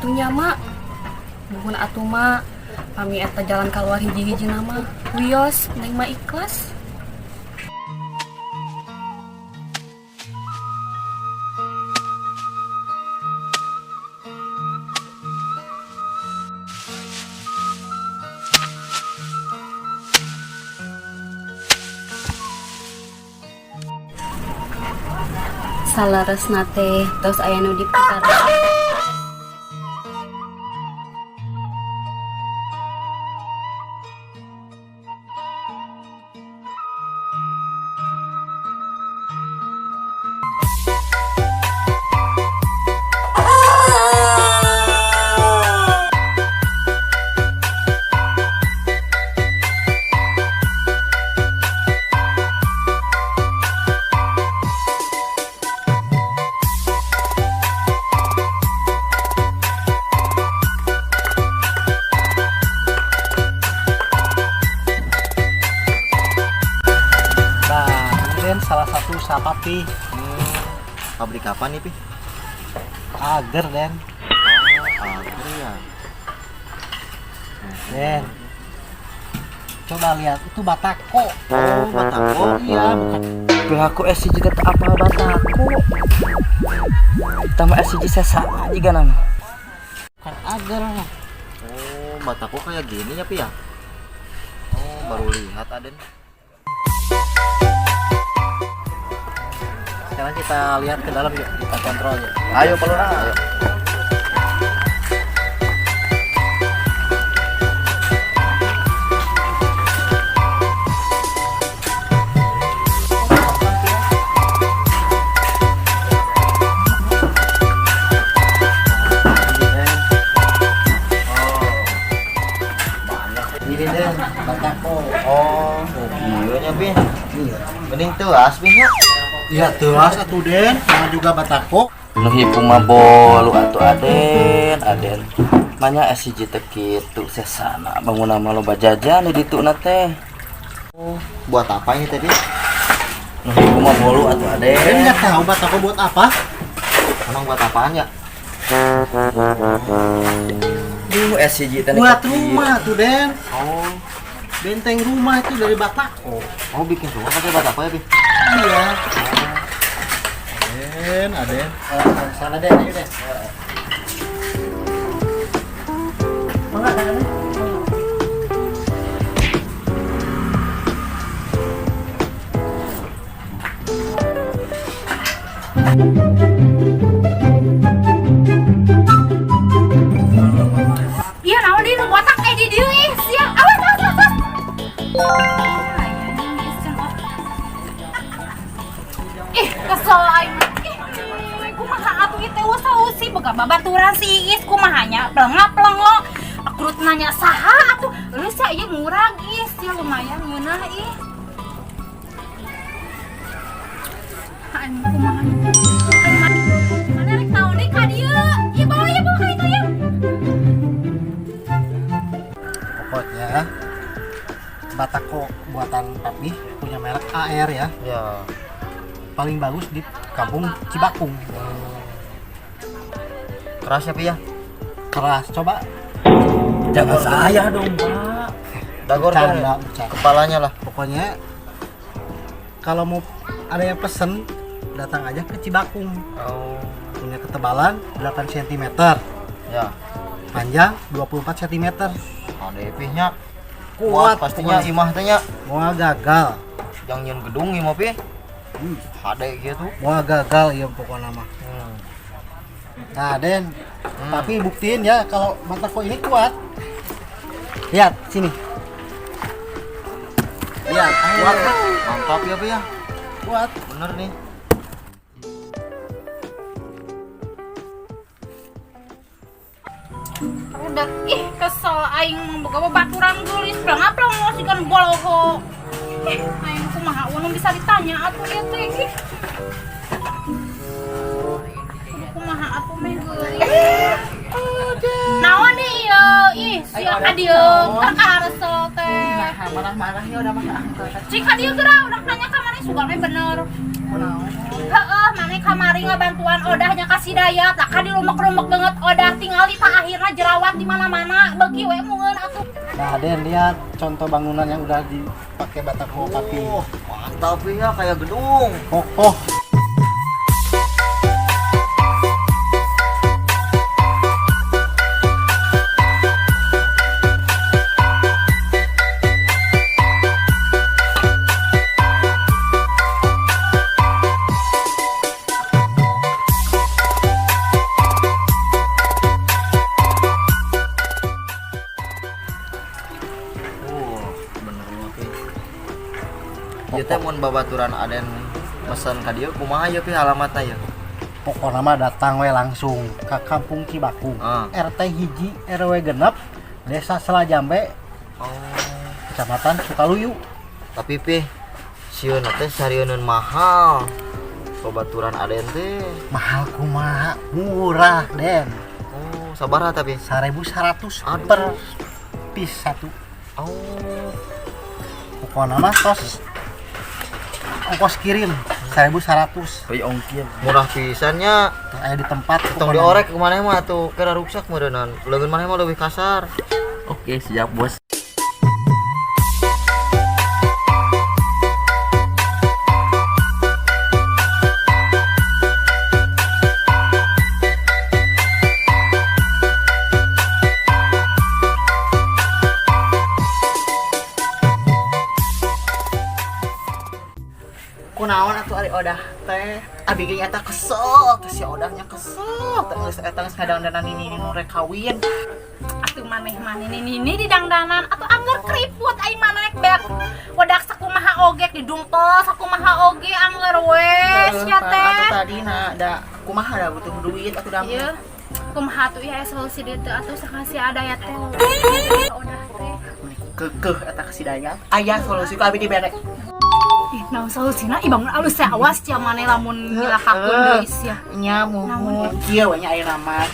Atuh nya, Mak. Nuhun atuh, Mak. Pami eta jalan keluar hiji-hiji nama. Wios, Neng mah ikhlas. Saleresna teh tos aya nu diputar. Nah, ini Den salah satu usaha Papi. Pabrik apa nih, Pi? Agar, Den. Oh, agar ya. Den. Coba lihat, itu batako. Oh, batako. Iya, bukan. Pelaku SCG teh apa batako. Tambah SCG sesa juga nama. Bukan agar. Oh, batako kayak gini ya, Pi ya? Oh, baru lihat, Aden. Sekarang kita lihat ke dalam yuk, kita kontrol yuk. Ayo, Pak Lurah. Ayo. Ini Den, batako. Oh, iya nya, Pi. Iya. Mending teuas, Pi nya. Iya, telas atuh Den, sama juga batako. Nu hipu mah bolu atuh Aden, Aden. Manya SCG teh kitu sesana bangunan mah loba jajan di ditu na teh. Oh, buat apa ini tadi? Nu hipu mah bolu atuh Den Aden. nggak tahu batako buat apa? Emang buat apaan ya? Duh, SCG teh Buat rumah tuh Den. Oh, Benteng rumah itu dari batako. oh bikin rumah pakai batako ya, Pi? Iya. Aden, Aden. Oh, sana Den, ayo Den. Mangga, tangannya. Iya, naon deui nu botak eh di dieu ih, sia. Awas, awas, awas. Ih, kesel aing. Ih, kumaha atuh ieu teh usah-usi boga babaturan si Iis kumaha nya plengap-plengo. Akrut nanya saha atuh. Leuh sia ieu murag ih, sia lumayan ngeunah ih. Aing kumaha nya. Mana rek naon deui ka dieu? Ieu bawa ieu bawa ka itu ieu. Pokoknya batako buatan Papi punya merek AR ya. Ya. Paling bagus di kampung Cibakung. Keras ya, Pi ya? Keras, coba. Jangan saya dong, Pak. Dagor kan Bercanda, bercanda. kepalanya lah. Pokoknya kalau mau ada yang pesen datang aja ke Cibakung. Oh. Punya ketebalan 8 cm, Ya. panjang 24 cm. Ada Pi nya. Kuat pastinya pokoknya. Imah teh nya. Moal gagal. Yang nyeun gedung imah, Pi. Hade gitu. Moal gagal ya pokoknya mah. Nah, Den, Papi buktiin ya kalau batako ini kuat. Lihat sini. Lihat, kuat kan? Mantap ya, Pi ya. Kuat. Bener nih. Udah, ih kesel aing boga babaturan geulis pleng-pleng sigan boloho. Ih, aing kumaha nu bisa ditanya atuh ieu teh ih. Kudu kumaha atuh meh geulis. Naon deui ieu? Ih, sia ka dieu, teu kaharesel teh. Nah, marah-marahnya udah mah ah. Cik ka dieu geura udah nanya ka maneh sugan we bener. Kunaon? Heeh, maneh kamari ngabantuan odahnya ka si Dayat. Tah ka dirumek-rumek banget odah tingali tah akhirna jerawat di mana-mana. Beuki we mungeun atuh. Nah, Den, lihat contoh bangunan yang udah dipakai batako papi. Oh, mantap ya kayak gedung. Kokoh. Oh, bener nya Pi. Ieu teh mun babaturan Aden mesen ka dieu kumaha ieu Pi alamatna ieu? Pokoknya mah datang we langsung ke Kampung Cibakung. Ah. RT hiji RW genep, Desa Selajambe, Oh, Kecamatan Sukaluyu. tapi Pi sieun teh sarieun mahal. Babaturan Aden teh. Mahal kumaha, murah, Den. Oh, sabaraha tapi? 1100 Aduh. per piece satu. Oh, Pokoknya mah tos ongkos kirim 1100. Pai ongkir. Murah pisannya. Tuh, aya di tempat Tong pokokna. diorek ke maneh mah atuh kira ruksak meureunnan. Leungeun maneh mah leuwih kasar. Oke, siap bos. Kunaon atuh ari odah teh? Abi ge nyata kesel teh si odahnya kesel teh geus eta geus ngadangdanan ini nu rek kawin. Atuh maneh maneh nini di dangdanan atuh angger keriput ai maneh beak wedak sakumaha oge didumpel sakumaha oge angger we sia Atuh teh. tadi na da kumaha da butuh duit atuh da. Ieu kumaha atuh ieu solusi dieu teh atuh sakasi ada ya teh. Odah teh. Kekeh eta ka si Dayat. Aya solusi ku abi dibere. Ih, naon solusina? Ih bangun alus ya awas cia maneh lamun nyilakakeun deui sia. Nya muhun kieu we nya aya nama.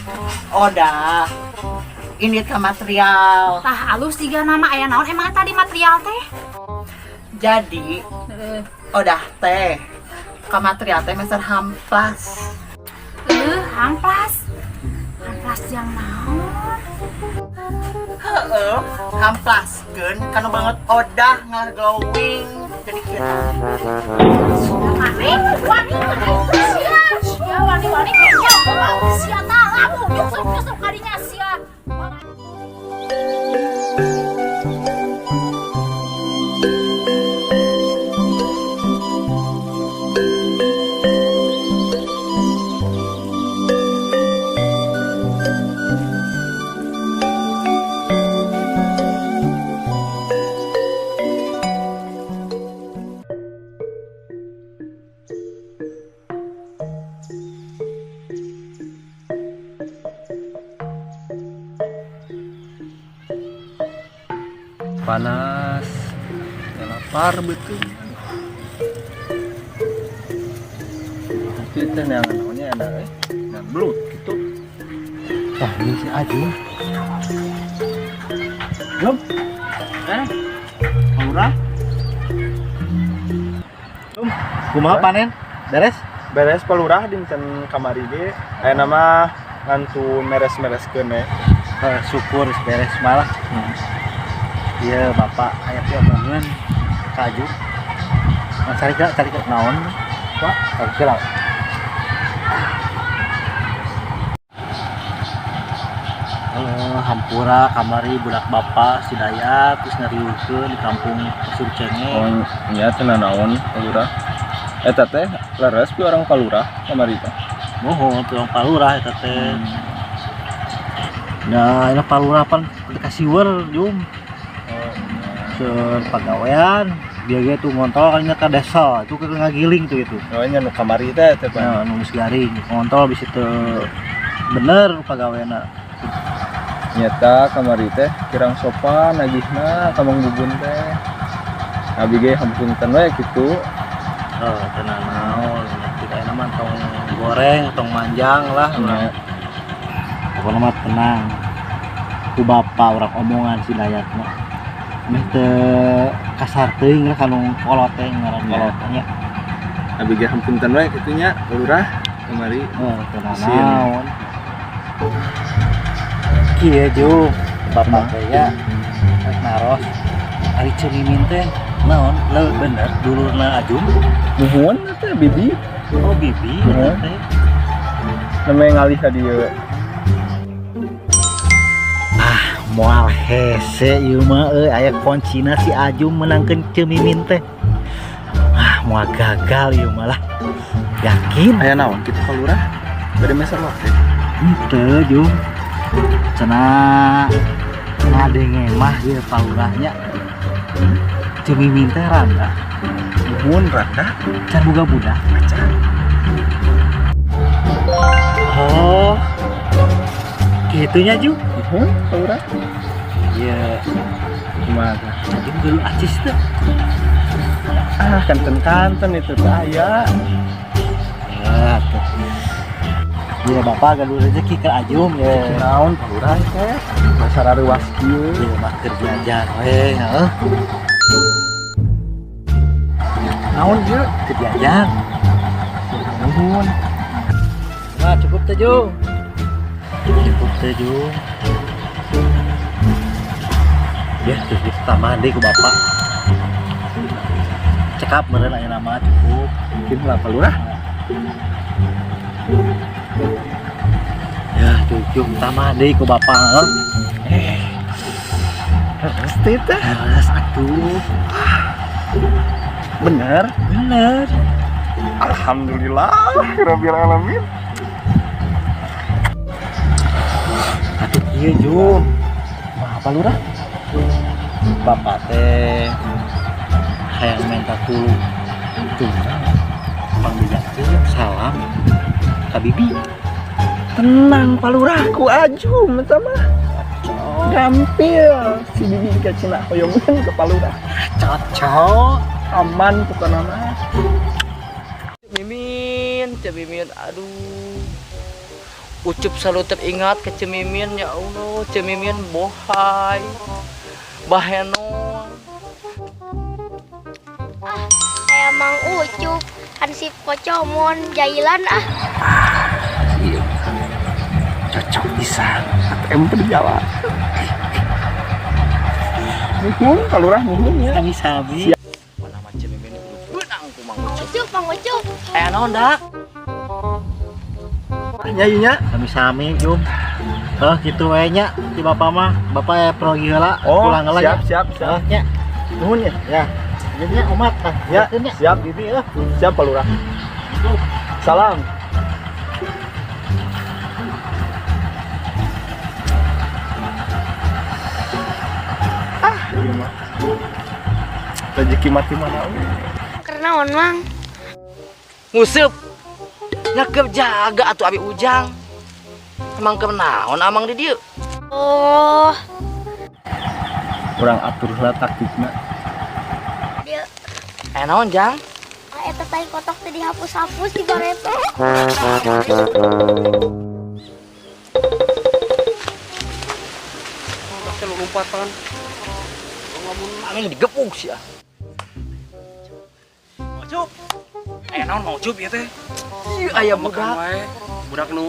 Odah. Ini ka material. Tah alus jiga nama aya naon emang tadi material teh? Jadi odah teh ka material teh meser hamplas. Hamplas. Hamplas yang naon? Heeh, hamplaskeun kana banget odah ngaglowing jadi kieu. Maneh wani sia. Sia wani wani sia. Sia tah lamun nyusup-nyusup kadinya sia. Panas ya, lapar betul. Tapi itu yang namanya ada nah belut gitu. Wah, ini si Ajun. Jom. Murah. Jom. Kumaha panen? Beres? Beres palurah dinten kamari ge aya nama ngantun meres-mereskeun we. Syukur beres malah. Iya, Bapak aya teh omongan ka Ajun. Nah, cari ke, cari ke Naon? Pak, cari ke lah. Hampura kamari budak bapak si Dayat terus ngariukeun di kampung Pasir Cenge. Oh, nya teu naon palurah. Eta teh leres pi orang palurah kamari teh. Mohon tuang palurah eta teh. Nah, ini palurah pan dikasih wer jum. Keur pagawean dia ge tuh ngontol kan ka desa itu keur ngagiling tuh gitu. Oh, nya nu kamari teh teh Pak. Nah, nu geus garing ngontol bisa teu bener pagaweanna. Nyata kamari teh kirang sopan nagihna ka Mang Bubun teh. Abi ge hampunten we kitu. Oh, tenang naon, tidak enak mah tong goreng, tong manjang lah urang. Pokoknya mah tenang. Ku bapak urang omongan si Dayat mah. Meh teu kasar teuing lah kanu kolot teh ngaran kolot nya. Abi ge hampunten we kitu nya, Lurah kamari. Oh, teu naon. Kieu Jum, bapak teh ya rek naros. Ari Ceu Mimin teh naon? Leuh bener dulurna Ajum. Nuhun teh bibi. Oh, bibi Nuhun. teh. Namanya ngalih ka dieu. Ah, moal hese ieu mah euy, aya kuncina si Ajum menangkeun Ceu Mimin teh. Ah, moal gagal ieu mah lah. Yakin. Aya naon kitu Pak Lurah? Bade meser lotek. Henteu, Jum. Cenah ngadenge mah ieu Pak Lurahnya. Ceu Mimin teh randa. Nuhun randa. Can boga budak. Acan. Oh. Kitunya, Jum. Nuhun Pak Lurah. Iya, Kumaha tah? Ajum gaduh acis teh. Ah, kanten-kanten itu teh aya. Ya, tuh. Iya, bapak gaduh rezeki ke Ajum ya. Naon Pak Lurah teh? Masalah reuas kieu. Iya mah keur diajar we, heeh. Naon ieu? Keur diajar. Nuhun. Nah, cukup teh, Jum. Cukup teh, Jum. Ya, tuh ditambah deui ku bapak. Cekap meureun aya nama cukup. Mungkin lah Pak Lurah. Ya, tuh Jum tambah deui ku bapak, heeh. Pasti teh. Beres atuh. Bener. Bener. Alhamdulillah, rabbil alamin. Atuh kieu, Jum. Mah apa Lurah? Bapak teh hayang minta tulung tunggal pangbejakeun salam ka bibi. Tenang Pak Lurah, ku Ajum eta mah. Gampil si bibi ka cenah hoyongeun ke Pak Lurah. Cocok. Aman pokokna mah. Mimin, Ceu Mimin, aduh. Ucup selalu teringat ke Ceu Mimin, ya Allah, Ceu Mimin bohai. Bahenon. Ah, kayak Mang Ucup, hansip kocomon, jailan ah. Iya. Cocok pisan. ATM berjalan. Nuhun Pak Lurah, nuhun ya. Sami-sami. Mana mah Ceu Mimin kudu beunang ku Mang Mang Ucup. Ucup, Mang Ucup. Aya naon dak? Nya ieu nya. Sami-sami, Jum. Oh, gitu we nya ti bapak mah. Bapak ya pergi heula, Oh, pulang heula siap, nya. siap, siap. Oh, nya. Nuhun ya. Ya. Ieu nya omat tah. Ya, Nya. siap. Bibi euy. Siap Pak Lurah. Salam. Ah, ieu mah. Rezeki mati mana we. Karena on, Mang. Nguseup. Nyakep jaga atuh abi ujang. Emang kenaon amang di dieu? Oh, Kurang atur lah taktikna. Dia Aya naon jang? ah, eta tai kotok teh dihapus-hapus di bareto. Teh lompatan. Lamun angin digepuk sia. Ucup. Aya naon Mang Ucup ieu teh? Ieu aya Makan budak. wae. Budak nu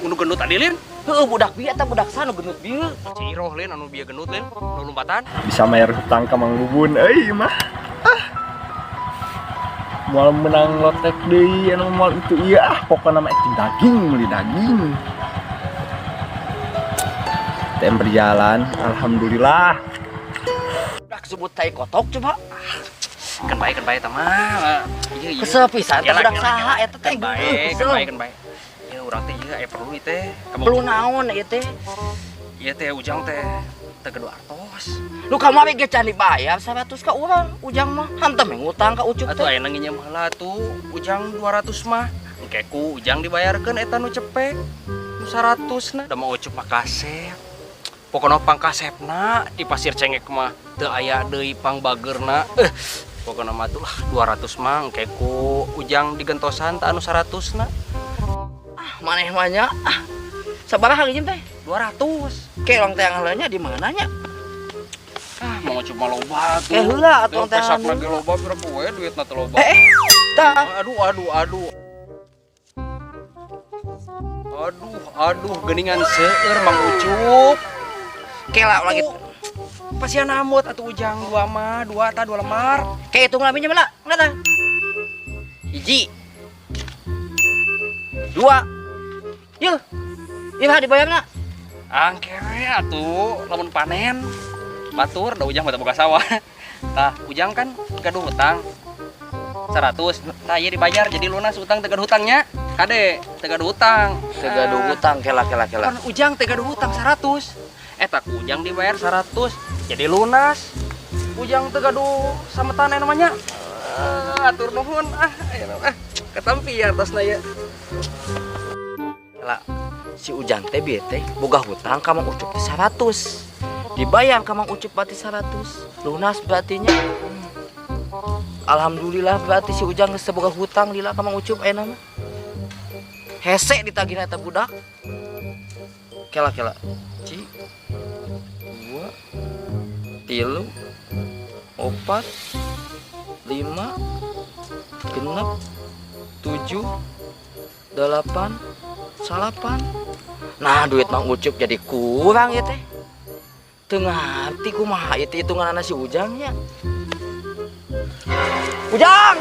nu gendut tadi lin. Heueuh budak bieu eta budak sa nu gendut bieu. Ci Iroh lin anu bieu gendut lin, nu lompatan. Bisa bayar hutang ka Mang Bubun euy mah. Ah. Moal menang lotek deui anu moal itu ieu ah pokona mah itu daging meuli daging. TM berjalan, alhamdulillah. Budak sebut tai kotok coba. Kan bae teh mah. Ieu ieu. Kesel pisan teh Yalah, budak yalah, saha yalah. eta teh. Kan bae, kan bae, kan bae. Ieu urang teh ieu aya perlu ieu teh. Ka Mang Perlu Ucup. naon ieu teh? Ieu teh ujang teh teu gaduh artos. Lu kamu abi ge can dibayar 100 ka urang, ujang mah hantem we ngutang ka Ucup Atuh teh. aya nginjem heula tuh ujang 200 mah. Engke ku ujang dibayarkeun eta nu cepek. Nu 100 na. Da Mang Ucup mah kasep. Pokona pangkasepna di Pasir Cengek mah teu aya deui pangbageurna. Pokona mah tuh lah 200 mah engke ku ujang digentosan ta anu 100 na. Ah, maneh mah nya. Ah. Sabaraha nginjem teh? 200. Ke urang teh nya di mana nya? Ah, Mang Ucup mah loba tuh. Eh, heula atuh Teh pesak teangan. Lagi loba pira we duitna teh loba. Eh, tah. Aduh, aduh, aduh. Aduh, aduh, geuningan seueur, Mang Ucup. Kela lagi. Pasian amot atuh Ujang dua mah, dua ta dua lembar. Kayak hitung laminya mana? Enggak tah. Hiji. Dua. Yuk. Yuk dibayarna. Angke we atuh lamun panen. Batur da Ujang mah teu boga sawah. Tah, Ujang kan gaduh hutang 100. Tah, ieu dibayar jadi lunas utang, teu gaduh hutangnya. Kade, teu gaduh hutang. Teu gaduh hutang, kela kela kela. Kan Ujang teu gaduh hutang 100. Eta ku Ujang dibayar 100 jadi lunas. Ujang teu gaduh sametan namanya. Eh, atur nuhun ah, ayo, ah, ketampi ya atasna ya. Kela. Si Ujang teh bieu teh boga hutang ka Mang Ucup teh 100. Dibayar ka Mang Ucup berarti 100. Lunas berarti nya. Alhamdulillah, berarti si Ujang geus teu boga hutang lila ka Mang Ucup ayeuna mah. Hese ditagihna eta budak. Kela kela. Ci. Dua. Tilu. Opat. Lima. 6. 7. 8. 9. Nah, duit Mang Ucup jadi kurang ya teh. Teu ngarti kumaha ieu teh hitunganna si Ujangnya. Ujang!